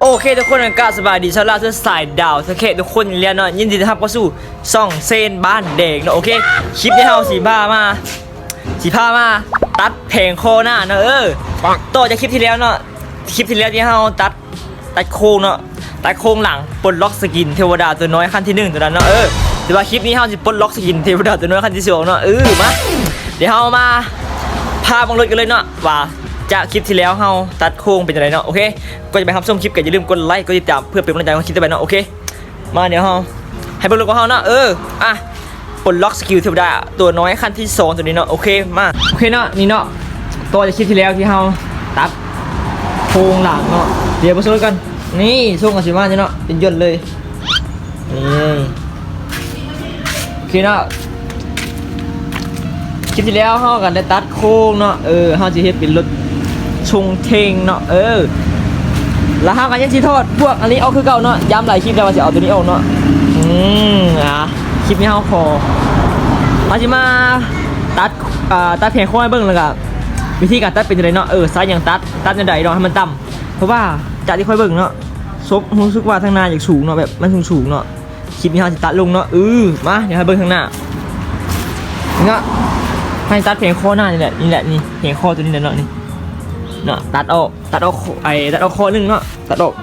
ໂອເຄທຸກຄົນ ກາບສະບາຍດີຊາວລາວເຊື້ອສາຍດາວ ໂອເຄທຸກຄົນແລ້ວເນາະ ຍິນດີຕ້ອນຮັບເຂົ້າສູ່ຊ່ອງເຊນບ້ານແດງເນາະ. ໂອເຄ ຄລິບນີ້ເຮົາຊິພາມາ ຊິພາມາຕັດແຜງຄໍໜ້າເນາະ. ເອີ ຕໍ່ຈາກຄລິບທີ່ແລ້ວເນາະ ຄລິບທີ່ແລ້ວທີ່ເຮົາຕັດ ຕັດໂຄງເນາະ ຕັດໂຄງຫຼັງ ປົດລັອກສະກິນເທວະດາຕົວນ້ອຍຂັ້ນທີໜຶ່ງຕົວນັ້ນເນາະ. ເອີ ແຕ່ວ່າຄລິບນີ້ເຮົາຊິປົດລັອກສະກິນເທວະດາຕົວນ້ອຍຂັ້ນທີສອງເນາະ. ເອີ ມາ ດຽວເຮົາມາພາເບິ່ງລົດກັນເລີຍເນາະ ວ່າຈາກຄລິບທີ່ແລ້ວເຮົາຕັດໂຄງເປັນຈັ່ງໃດເນາະ. ໂອເຄ ກ່ອນຈະໄປຮັບຊົມຄລິບ ກໍຢ່າລືມກົດໄລ ກົດຕິດຕາມ ເພື່ອເປັນກຳລັງໃຈໃຫ້ຄລິບຕໍ່ໄປເນາະ. ໂອເຄ ມາ ດຽວເຮົາໃຫ້ເບິ່ງລົດຂອງເຮົາເນາະ. ເອີ ອ່ະ ປົດລັອກສະກິນເທວະດາຕົວນ້ອຍຂັ້ນທີສອງຕົວນີ້ເນາະ. ໂອເຄ ມາ ໂອເຄເນາະ ນີ້ເນາະ ຕໍ່ຈາກຄລິບທີ່ແລ້ວທີ່ເຮົາຕັດໂຄງຫຼັງເນາະ. ດຽວມາຊົມກັນ ນີ້ຊົງກັນຊິມານີ້ເນາະ ເປັນຢົດເລີຍ ນີ້ ໂອເຄເນາະ. ຄລິບທີ່ແລ້ວເຮົາກໍໄດ້ຕັດໂຄງເນາະ ເອີ ເຮົາຊິເຮັດເປັນລົດຊົງເທັງເນາະ ເອີ ແລ້ວເຮົາກໍຍັງຊິຖອດພວກອັນນີ້ອອກຄືເກົ່າເນາະ ຢ້ຳຫຼາຍຄລິບແລ້ວວ່າຊິເອົາຕົວນີ້ອອກເນາະ. ອືມ ອ່າ ຄລິບນີ້ເຮົາຂໍ ເຮົາຊິມາຕັດ ອ່າ ຕັດແຜງຄໍໃຫ້ເບິ່ງ ແລ້ວກໍວິທີການຕັດເປັນຈັ່ງໃດເນາະ ເອີ ໃຊ້ຫຍັງຕັດ ຕັດແນວໃດເນາະໃຫ້ມັນຕ່ຳ ເພາະວ່າຈາກທີ່ຂ້ອຍເບິ່ງເນາະ ສົກຮູ້ສຶກວ່າທາງໜ້າຢາກສູງເນາະ ແບບມັນສູງໆເນາະ. ຄລິບນີ້ເຮົາຊິຕັດລົງເນາະ ເອີ ມາ ດຽວໃຫ້ເບິ່ງທາງໜ້າເນາະ ໃຫ້ຕັດແຜງຄໍໜ້ານີ້ແຫຼະ ນີ້ແຫຼະ ນີ້ແຜງຄໍຕົວນີ້ແຫຼະເນາະ ນີ້ເນາະ ຕັດອອກ ຕັດອອກ ໄອ້ ຕັດອອກຂໍ້ໜຶ່ງເນາະ ຕັດອອກ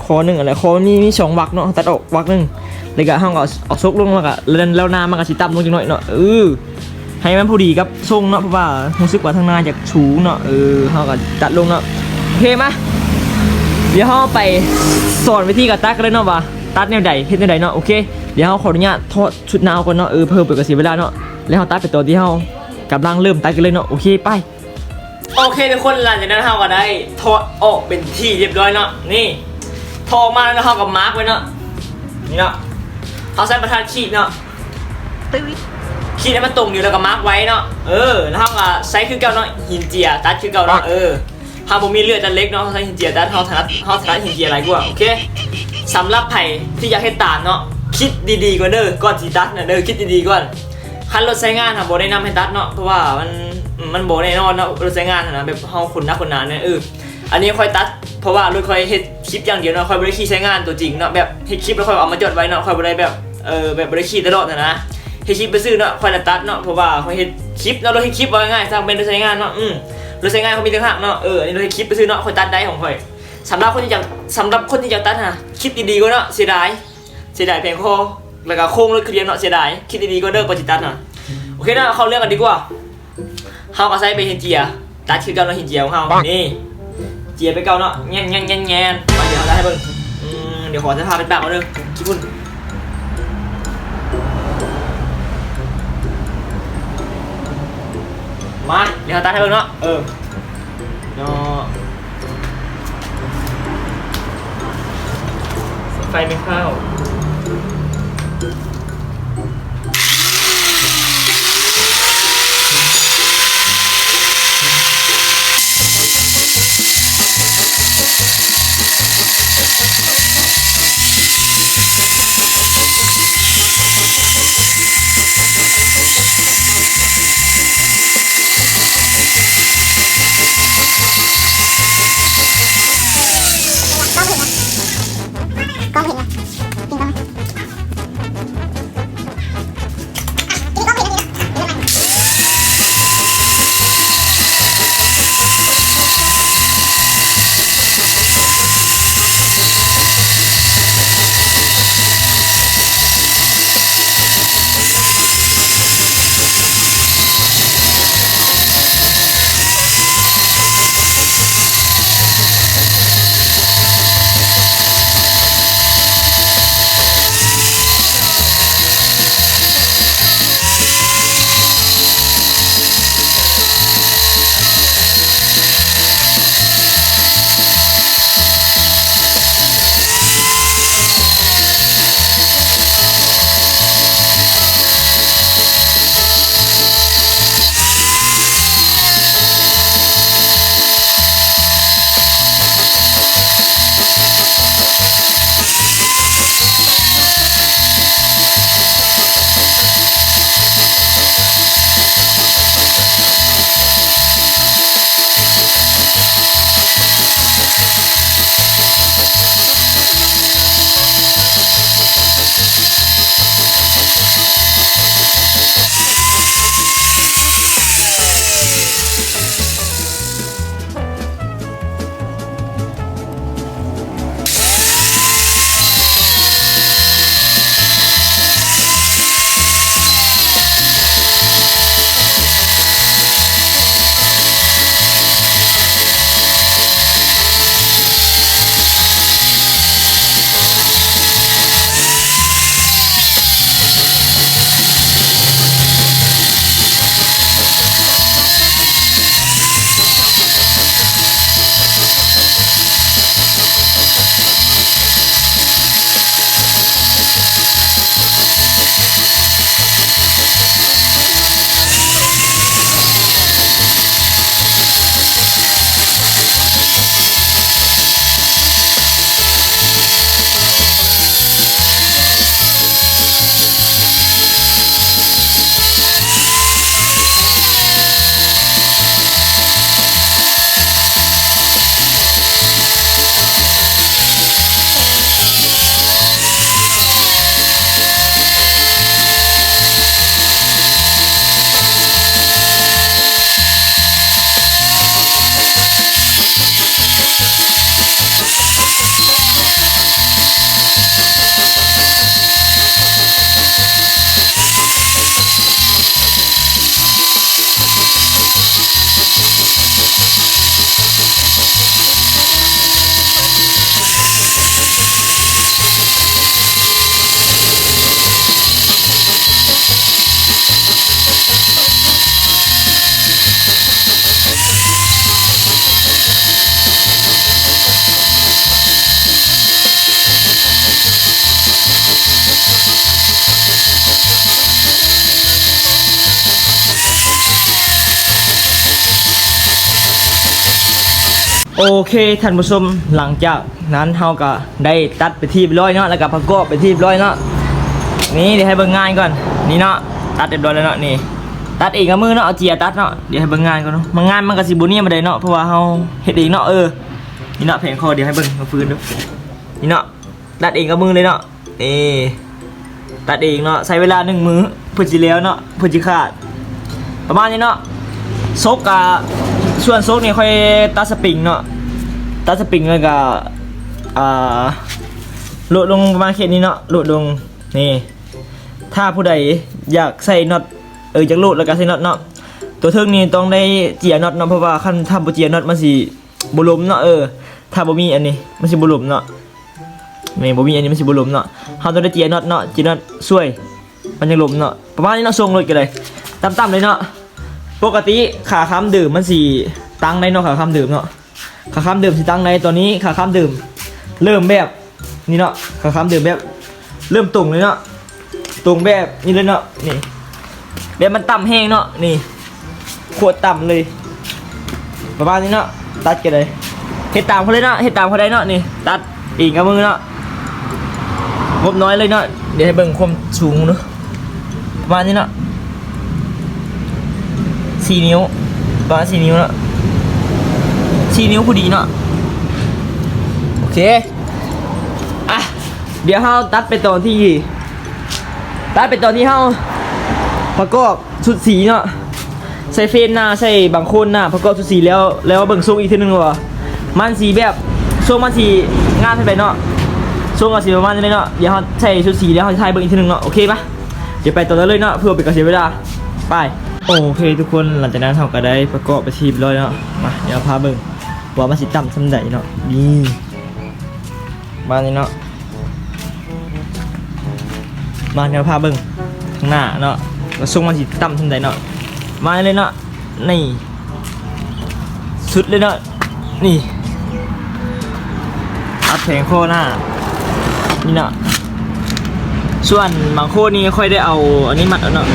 ຂໍ້ໜຶ່ງ ອັນລະຂໍ້ມັນມີ ມີສອງວັກເນາະ ຕັດອອກວັກໜຶ່ງ ແລ້ວກະເຮົາກໍເອົາ ເອົາສົກລົງ ແລ້ວກະ ແລ້ວໜ້າມັນກໍຊິຕ່ຳລົງຈັກໜ້ອຍເນາະ ເອີ ໃຫ້ມັນພໍດີກັບຊົງເນາະ ເພາະວ່າຮູ້ສຶກວ່າທາງໜ້າຢາກສູງເນາະ ເອີ ເຮົາກໍຕັດລົງເນາະ. ໂອເຄ ມາ ດຽວເຮົາໄປສອນວິທີການຕັດກັນເລີຍເນາະ ວ່າຕັດແນວໃດ ເຮັດແນວໃດເນາະ. ໂອເຄ ດຽວເຮົາຂໍອະນຸຍາດຖອດຊຸດໜາວກ່ອນເນາະ ເອີ ເພື່ອບໍ່ເປັນການເສຍເວລາເນາະ ແລ້ວເຮົາຕັດໄປຕອນທີ່ເຮົາກຳລັງເລີ່ມຕັດກັນເລີຍເນາະ. ໂອເຄ ໄປ. ໂອເຄທຸກຄົນ ຫຼັງຈາກນັ້ນເຮົາກໍໄດ້ຖອດອອກເປັນທີ່ຮຽບຮ້ອຍເນາະ ນີ້ ຖອດອອກມາແລ້ວເຮົາກໍມາກໄວ້ເນາະ ນີ້ເນາະ ເຮົາໃຊ້ບັນທັດຂີດເນາະ ຂີດໃຫ້ມັນຕົງຢູ່ ແລ້ວກໍມາກໄວ້ເນາະ ເອີ ແລ້ວເຮົາກໍໃຊ້ຄືເກົ່າເນາະ ຫີນເຈຍຕັດຄືເກົ່າເນາະ ເອີ ເຮົາບໍ່ມີເລື່ອຍຕັດເຫຼັກເນາະ ເຮົາໃຊ້ຫີນເຈຍຕັດ ເຮົາຖະໜັດ ເຮົາຖະໜັດຫີນເຈຍຫຼາຍກວ່າ. ໂອເຄ ສຳລັບໃຜທີ່ຢາກເຮັດຕາມເນາະ ຄິດດີໆກ່ອນເດີ ກ່ອນຊິຕັດນະເດີ ຄິດດີໆກ່ອນ. ຄັນລົດໃຊ້ງານຫັ້ນບໍ່ແນະນຳໃຫ້ຕັດເນາະ ເພາະວ່າມັນ ມັນບໍ່ແນ່ນອນເນາະ ລົດໃຊ້ງານຫັ້ນນະ ແບບເຮົາຂົນໜັກຂົນໜາແນ່ ເອີ ອັນນີ້ຂ້ອຍຕັດ ເພາະວ່າລົດຂ້ອຍເຮັດຄລິບຢ່າງດຽວເນາະ ຂ້ອຍບໍ່ໄດ້ຂີ່ໃຊ້ງານຕົວຈິງເນາະ ແບບເຮັດຄລິບແລ້ວຂ້ອຍເອົາມາຈອດໄວ້ເນາະ ຂ້ອຍບໍ່ໄດ້ແບບ ເອີ ແບບບໍ່ໄດ້ຂີ່ຕະຫຼອດຫັ້ນນະ ເຮັດຄລິບໄປຊື່ເນາະ ຂ້ອຍລະຕັດເນາະ ເພາະວ່າຂ້ອຍເຮັດຄລິບເນາະ ລົດເຮັດຄລິບ ເວົ້າງ່າຍໆ ຊະ ແມ່ນລົດໃຊ້ງານເນາະ ອືມ ລົດໃຊ້ງານຂ້ອຍມີຕ່າງຫາກເນາະ ເອີ ອັນນີ້ລົດເຮັດຄລິບໄປຊື່ເນາະ ຂ້ອຍຕັດໄດ້ຂອງຂ້ອຍ. ສຳລັບຄົນທີ່ຢາກ ສຳລັບຄົນທີ່ຢາກຕັດຫັ້ນນະ ຄິດດີໆກ່ອນເນາະ ເສຍດາຍ ເສຍດາຍແຜງຄໍ ແລ້ວກໍໂຄງລົດຄືດຽວເນາະ ເສຍດາຍ ຄິດດີໆກ່ອນເດີ ກ່ອນຊິຕັດຫັ້ນ. ໂອເຄເນາະ ເຂົ້າເລື່ອງກັນດີກວ່າ ເຮົາກໍໃຊ້ເປັນຫີນເຈຍ ຕັດຄືເກົ່າເນາະ ຫີນເຈຍຂອງເຮົາ ນີ້ ເຈຍໄປເກົ່າເນາະ ແງ່ນໆໆໆ ມາ ດຽວເຮົາຕັດໃຫ້ເບິ່ງ ອືມ ດຽວຂໍສະພາບເປັນປາກເອົາເດີ ຂີ້ຝຸ່ນ ມາ ດຽວເຮົາຕັດໃຫ້ເບິ່ງເນາະ ເອີ ເນາະ ໄຟໄມ່ເຂົ້າ. ໂອເຄທ່ານຜູ້ຊົມ, ຫຼັງຈາກນັ້ນເຮົາກໍໄດ້ຕັດເປັນທີ່ຮຽບຮ້ອຍເນາະ ແລ້ວກໍປະກອບເປັນທີ່ຮຽບຮ້ອຍເນາະ. ນີ້ ດຽວໃຫ້ເບິ່ງງານກ່ອນ. ນີ້ເນາະ ຕັດຮຽບຮ້ອຍແລ້ວເນາະ. ນີ້ ຕັດເອງກັບມືເນາະ, ເອົາເຈຍຕັດເນາະ. ດຽວໃຫ້ເບິ່ງງານກ່ອນເນາະ. ມັນງານມັນກໍຊິບໍ່ນຽມປານໃດເນາະ ເພາະວ່າເຮົາເຮັດເອງເນາະ. ເອີ ນີ້ເນາະ ແຜງຄໍ. ດຽວໃຫ້ເບິ່ງເອົາຟືນເດີ້. ນີ້ເນາະ ຕັດເອງກັບມືເລີຍເນາະ. ນີ້ ຕັດເອງເນາະ, ໃຊ້ເວລາໜຶ່ງມື້ເພື່ອຊິແລ້ວເນາະ, ເພື່ອຊິຂາດ ປະມານນີ້ເນາະ. ສົກກະ ສ່ວນສົກນີ້ຂ້ອຍຕັດສະປຣິງເນາະ, ຕັດສະປຣິງແລ້ວກະ ອ່າ ໂລດລົງປະມານເຂດນີ້ເນາະ, ໂລດລົງ. ນີ້ ຖ້າຜູ້ໃດຢາກໃສ່ນັອດ ເອີ ຢາກໂລດແລ້ວກະໃສ່ນັອດເນາະ. ຕົວເທິງນີ້ຕ້ອງໄດ້ເຈຍນັອດເນາະ, ເພາະວ່າຄັນຖ້າບໍ່ເຈຍນັອດມັນຊິບໍ່ລົມເນາະ. ເອີ ຖ້າບໍ່ມີອັນນີ້ມັນຊິບໍ່ລົມເນາະ. ແມ່ນ ບໍ່ມີອັນນີ້ມັນຊິບໍ່ລົມເນາະ, ເຮົາຕ້ອງໄດ້ເຈຍນັອດເນາະ, ເຈຍນັອດຊ່ວຍມັນຈັ່ງລົມເນາະ. ປະມານນີ້ເນາະ, ຊົງໂລດກໍໄດ້ ຕ່ຳໆເລີຍເນາະ. ປົກກະຕິຂາຄຳເດີມມັນຊິຕັ້ງໄດ້ເນາະ, ຂາຄຳເດີມເນາະ, ຂາຄຳເດີມຊິຕັ້ງໄດ້. ຕອນນີ້ຂາຄຳເດີມເລີ່ມແບບນີ້ເນາະ, ຂາຄຳເດີມແບບເລີ່ມຕົງເລີຍເນາະ, ຕົງແບບນີ້ເລີຍເນາະ. ນີ້ ແບບມັນຕ່ຳແຮງເນາະ, ນີ້ ໂຄດຕ່ຳເລີຍ ປະມານນີ້ເນາະ. ຕັດກໍໄດ້ ເຮັດຕາມເຂົາເລີຍເນາະ, ເຮັດຕາມເຂົາໄດ້ເນາະ. ນີ້ ຕັດເອງກັບມືເນາະ, ງົບນ້ອຍເລີຍເນາະ. ດຽວໃຫ້ເບິ່ງຄວາມສູງເນາະ, ປະມານນີ້ເນາະ, ສີ່ນິ້ວ ປະມານສີ່ນິ້ວເນາະ, ສີ່ນິ້ວພໍດີເນາະ. ໂອເຄ ອ່ະ ດຽວເຮົາຕັດໄປຕອນທີ່ ຕັດໄປຕອນທີ່ເຮົາປະກອບຊຸດສີເນາະ, ໃສ່ເຟຣມໜ້າ ໃສ່ບັງໂຄນໜ້າ ປະກອບຊຸດສີແລ້ວ ແລ້ວມາເບິ່ງຊົງອີກເທື່ອໜຶ່ງວ່າມັນຊິແບບ ຊົງມັນຊິງາມສ່ຳໃດເນາະ. ຊົງກໍຊິປະມານນີ້ເນາະ. ດຽວເຮົາໃສ່ຊຸດສີແລ້ວເຮົາຊິຖ່າຍເບິ່ງອີກເທື່ອໜຶ່ງເນາະ. ໂອເຄປະ, ດຽວໄປຕໍ່ກັນເລີຍເນາະ ເພື່ອບໍ່ເປັນການເສຍເວລາ. ໄປ ໂອເຄທຸກຄົນ, ຫຼັງຈາກນັ້ນເຮົາກໍໄດ້ປະກອບເປັນທີ່ຮຽບຮ້ອຍແລ້ວເນາະ. ມາ ດຽວພາເບິ່ງວ່າມັນຊິຕ່ຳສ່ຳໃດເນາະ. ນີ້ ປະມານນີ້ເນາະ, ມາ ດຽວພາເບິ່ງທາງໜ້າເນາະ ວ່າຊົງມັນຊິຕ່ຳສ່ຳໃດເນາະ. ມາເລີຍເນາະ, ນີ້ ສຸດເລີຍເນາະ. ນີ້ ອັດແຜງຄໍໜ້ານີ້ເນາະ, ສ່ວນບັງໂຄນນີ້ຂ້ອຍໄດ້ເອົາອັນນີ້ມັດເອົາເນາະ,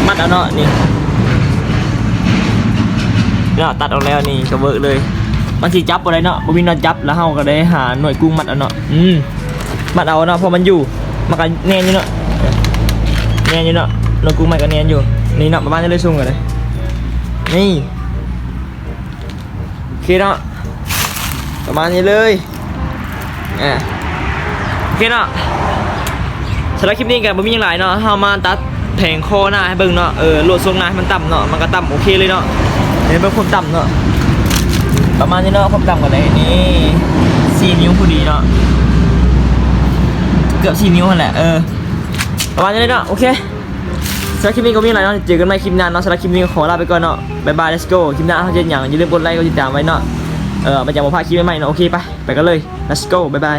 ມັດເອົາເນາະ. ນີ້ເນາະ ຕັດອອກແລ້ວ ນີ້ກໍເວີກເລີຍ. ມັນຊິຈັບບໍ່ໄດ້ເນາະ, ບໍ່ມີນັອດຈັບ, ແລ້ວເຮົາກໍໄດ້ຫາໜ່ວຍກຸ້ງມັດເອົາເນາະ. ອືມ ມັດເອົາເນາະ, ເພາະມັນຢູ່ ມັນກໍແໜ້ນຢູ່ເນາະ, ແໜ້ນຢູ່ເນາະ, ໜ່ວຍກຸ້ງມັນກໍແໜ້ນຢູ່. ນີ້ເນາະ ປະມານນີ້ເລີຍ, ຊຸງກັນເລີຍ. ນີ້ ໂອເຄເນາະ ປະມານນີ້ເລີຍ. ອ່າ ໂອເຄເນາະ, ສຳລັບຄລິບນີ້ກໍບໍ່ມີຫຍັງຫຼາຍເນາະ, ເຮົາມາຕັດແຜງຄໍໜ້າໃຫ້ເບິ່ງເນາະ. ເອີ ໂຫຼດຊົງໜ້າໃຫ້ມັນຕ່ຳເນາະ, ມັນກໍຕ່ຳໂອເຄເລີຍເນາະ. ເຫັນເບິ່ງຄວາມຕ່ຳເນາະ, ປະມານນີ້ເນາະ, ຄວາມຕ່ຳກໍໄດ້ນີ້ ສີ່ນິ້ວພໍດີເນາະ, ເກືອບສີ່ນິ້ວຫັ້ນແຫຼະ. ເອີ ປະມານນີ້ເລີຍເນາະ. ໂອເຄ ສຳລັບຄລິບນີ້ກໍບໍ່ມີຫຍັງຫຼາຍເນາະ, ເຈີກັນໃໝ່ຄລິບໜ້າເນາະ. ສຳລັບຄລິບນີ້ກໍຂໍລາໄປກ່ອນເນາະ, ບາຍບາຍ let's go. ຄລິບໜ້າເຮົາຈະເຮັດຫຍັງ ຢ່າລືມກົດໄລ ກົດຕິດຕາມໄວ້ເນາະ. ເອີ ມັນຈະບໍ່ພາດຄລິບໃໝ່ໆເນາະ. ໂອເຄ ໄປ ໄປກັນເລີຍ let's go ບາຍບາຍ.